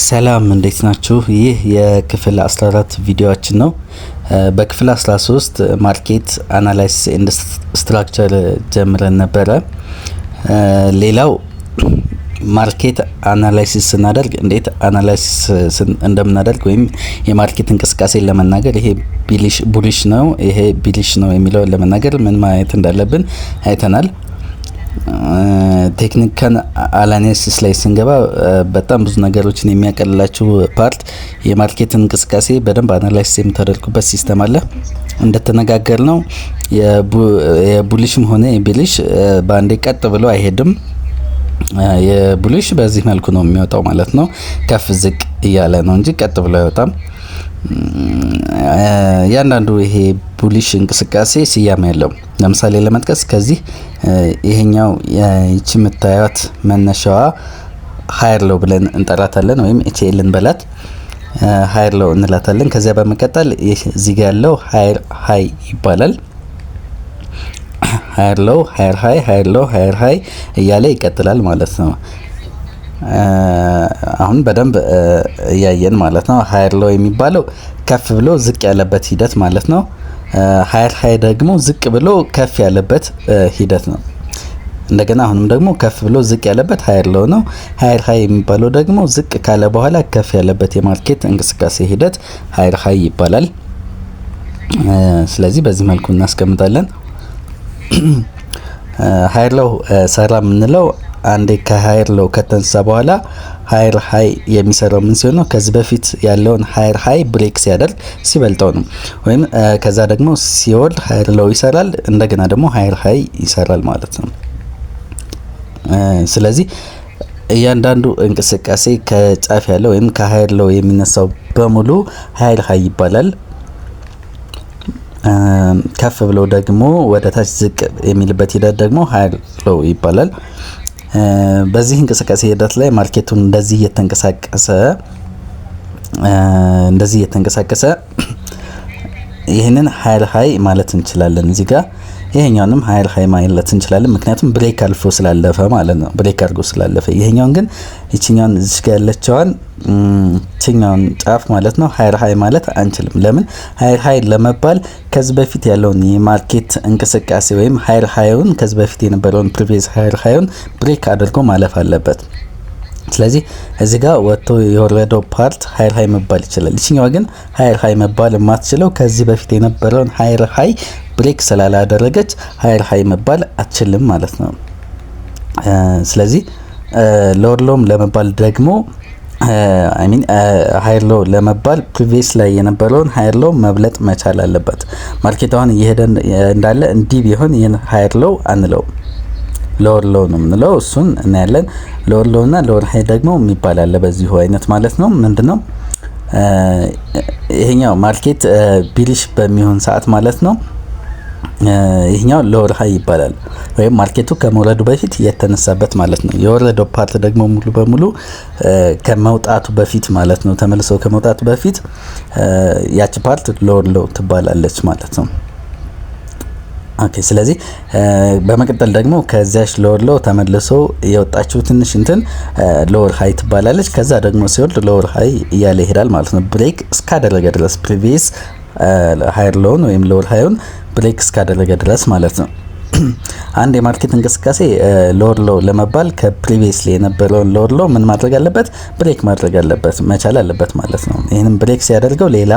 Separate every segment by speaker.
Speaker 1: ሰላም፣ እንዴት ናችሁ? ይህ የክፍል 14 ቪዲዮአችን ነው። በክፍል 13 market analysis and structure ጀምረን ነበረ። ሌላው market analysis ስናደርግ እንዴት analysis እንደምናደርግ ወይም የ market እንቅስቃሴን ለመናገር ይሄ bullish ነው፣ ይሄ bearish ነው የሚለውን ለመናገር ምን ማየት እንዳለብን አይተናል። Technical analysis ላይ ስንገባ በጣም ብዙ ነገሮችን የሚያቀልላችሁ part የ market እንቅስቃሴ በደንብ analysis የምታደርጉበት system አለ። እንደተነጋገርነው የ bullish ም ሆነ የ bearish በአንዴ ቀጥ ብሎ አይሄድም። የ bullish በዚህ መልኩ ነው የሚወጣው ማለት ነው። ከፍ ዝቅ እያለ ነው እንጂ ቀጥ ብሎ አይወጣም። እያንዳንዱ ይሄ bullish እንቅስቃሴ ስያሜ ያለው፣ ለምሳሌ ለመጥቀስ ከዚህ ይሄኛው ይቺ የምታዩት መነሻዋ higher low ብለን እንጠራታለን፣ ወይም HL እንበላት፣ higher low እንላታለን። ከዚያ በመቀጠል እዚህ ጋር ያለው higher high ይባላል። Higher low፣ higher high፣ higher low፣ higher high እያለ ይቀጥላል ማለት ነው። አሁን በደንብ እያየን ማለት ነው። Higher low የሚባለው ከፍ ብሎ ዝቅ ያለበት ሂደት ማለት ነው። Higher high ደግሞ ዝቅ ብሎ ከፍ ያለበት ሂደት ነው። እንደገና አሁንም ደግሞ ከፍ ብሎ ዝቅ ያለበት higher low ነው። Higher high የሚባለው ደግሞ ዝቅ ካለ በኋላ ከፍ ያለበት የ market እንቅስቃሴ ሂደት higher high ይባላል። ስለዚህ በዚህ መልኩ እናስቀምጣለን። Higher low ሰራ የምንለው አንዴ ከ higher low ከተነሳ በኋላ higher high የሚሰራው ምን ሲሆን ነው? ከዚህ በፊት ያለውን higher high break ሲያደርግ፣ ሲበልጠው ነው። ወይም ከዛ ደግሞ ሲወርድ higher low ይሰራል። እንደገና ደግሞ higher high ይሰራል ማለት ነው። ስለዚህ እያንዳንዱ እንቅስቃሴ ከጫፍ ያለው ወይም ከ higher low የሚነሳው በሙሉ higher high ይባላል። ከፍ ብሎ ደግሞ ወደ ታች ዝቅ የሚልበት ሂደት ደግሞ higher low ይባላል። በዚህ እንቅስቃሴ ሂደት ላይ market ኡን እንደዚህ እየተንቀሳቀሰ ይህንን higher high ማለት እንችላለን። እዚህ ጋር ይሄኛውንም higher high ማለት እንችላለን። ምክንያቱም break አልፎ ስላለፈ ማለት ነው። Break አድርጎ ስላለፈ። ይሄኛውን ግን ይችኛውን እዚህ ጋር ያለችዋን ይችኛውን ጫፍ ማለት ነው higher high ማለት አንችልም። ለምን? Higher high ለመባል ከዚህ በፊት ያለውን የ market እንቅስቃሴ ወይም higher high ኡን፣ ከዚህ በፊት የነበረውን previous higher high ኡን break አድርጎ ማለፍ አለበት። ስለዚህ እዚህ ጋር ወጥቶ የወረደው part higher high መባል ይችላል። ይችኛዋ ግን higher high መባል የማትችለው ከዚህ በፊት የነበረውን higher high break ስላላደረገች higher high መባል አትችልም ማለት ነው። ስለዚህ lower low ም ለመባል ደግሞ፣ I mean higher low ለመባል previous ላይ የነበረውን higher low መብለጥ መቻል አለበት። Market አሁን እየሄደ እንዳለ እንዲህ ቢሆን ይህን higher low አንለውም፣ lower low ነው የምንለው። እሱን እናያለን። Lower low እና lower high ደግሞ የሚባል አለ በዚሁ አይነት ማለት ነው። ምንድነው ይሄኛው? Market bearish በሚሆን ሰዓት ማለት ነው። ይሄኛው lower high ይባላል። ወይም market ኡ ከመውረዱ በፊት የተነሳበት ማለት ነው። የወረደው part ደግሞ ሙሉ በሙሉ ከመውጣቱ በፊት ማለት ነው። ተመልሶ ከመውጣቱ በፊት ያቺ part lower low ትባላለች ማለት ነው። Okay፣ ስለዚህ በመቀጠል ደግሞ ከዚያች lower low ተመልሶ የወጣችው ትንሽ እንትን lower high ትባላለች። ከዛ ደግሞ ሲወርድ lower high እያለ ይሄዳል ማለት ነው። Break እስካደረገ ድረስ፣ previous higher low ን ወይም lower high ኡን break እስካደረገ ድረስ ማለት ነው። አንድ የ market እንቅስቃሴ lower low ለመባል ከ previously የነበረውን lower low ምን ማድረግ አለበት? Break ማድረግ አለበት፣ መቻል አለበት ማለት ነው። ይህንም break ሲያደርገው ሌላ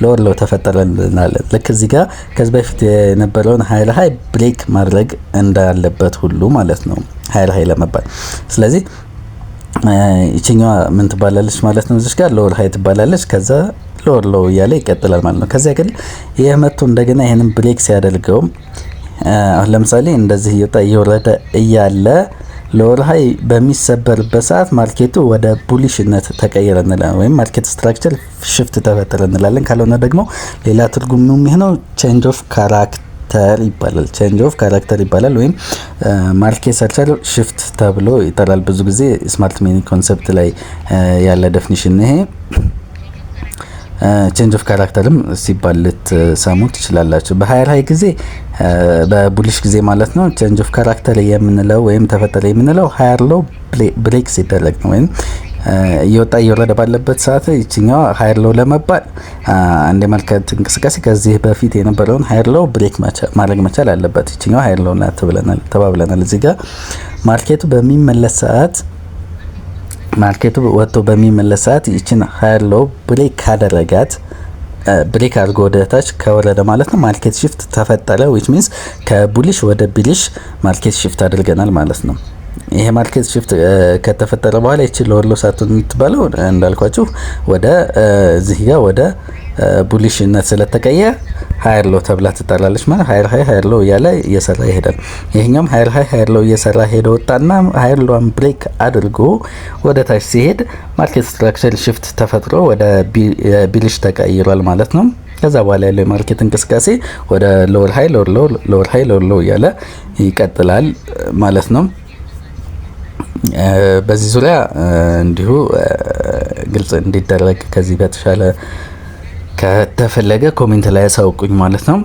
Speaker 1: lower low ተፈጠረ እንላለን። ልክ እዚህ ጋር ከዚህ በፊት የነበረውን higher high break ማድረግ እንዳለበት ሁሉ ማለት ነው higher high ለመባል። ስለዚህ ይችኛዋ ምን ትባላለች ማለት ነው? እዚች ጋር lower high ትባላለች። ከዛ lower low እያለ ይቀጥላል ማለት ነው። ከዚያ ግን ይህ መጥቶ እንደገና ይህንን break ሲያደርገው፣ አሁን ለምሳሌ እንደዚህ እየወጣ እየወረደ እያለ lower high በሚሰበርበት ሰዓት market ኡ ወደ bullish ነት ተቀየረ እንላለን፣ ወይም market structure shift ተፈጠረ እንላለን። ካልሆነ ደግሞ ሌላ ትርጉሙ የሚሆነው change of character ይባላል። Change of character ይባላል፣ ወይም market structure shift ተብሎ ይጠራል። ብዙ ጊዜ smart money concept ላይ ያለ definition ይሄ። Change of character ም ሲባል ልትሰሙ ትችላላችሁ። በ higher high ጊዜ፣ በ bullish ጊዜ ማለት ነው። Change of character የምንለው ወይም ተፈጠረ የምንለው higher low break ሲደረግ ነው ወይም እየወጣ እየወረደ ባለበት ሰዓት ይችኛዋ higher low ለመባል አንድ የ market እንቅስቃሴ ከዚህ በፊት የነበረውን higher low break ማድረግ መቻል አለበት። ይችኛዋ higher low ናት ብለናል ተባብለናል። እዚህ ጋር market ኡ ወጥቶ በሚመለስ ሰዓት ይችን higher low break ካደረጋት፣ break አድርጎ ወደ ታች ከወረደ ማለት ነው market shift ተፈጠረ፣ which means ከ bullish ወደ bearish market shift አድርገናል ማለት ነው። ይሄ market shift ከተፈጠረ በኋላ ይቺ lower low ሳትሆን የምትባለው እንዳልኳችሁ ወደ እዚህ ጋር ወደ bullish ነት ስለተቀየረ higher low ተብላ ትጠራለች። ማለት higher high፣ higher low እያለ እየሰራ ይሄዳል። ይሄኛውም higher high፣ higher low እየሰራ ሄዶ ወጣና higher low ዋን break አድርጎ ወደ ታች ሲሄድ market structure shift ተፈጥሮ ወደ bearish ተቀይሯል ማለት ነው። ከዛ በኋላ ያለው የ market እንቅስቃሴ ወደ lower high፣ lower low፣ lower high፣ lower low እያለ ይቀጥላል ማለት ነው። በዚህ ዙሪያ እንዲሁ ግልጽ እንዲደረግ ከዚህ በተሻለ ከተፈለገ comment ላይ ያሳውቁኝ ማለት ነው።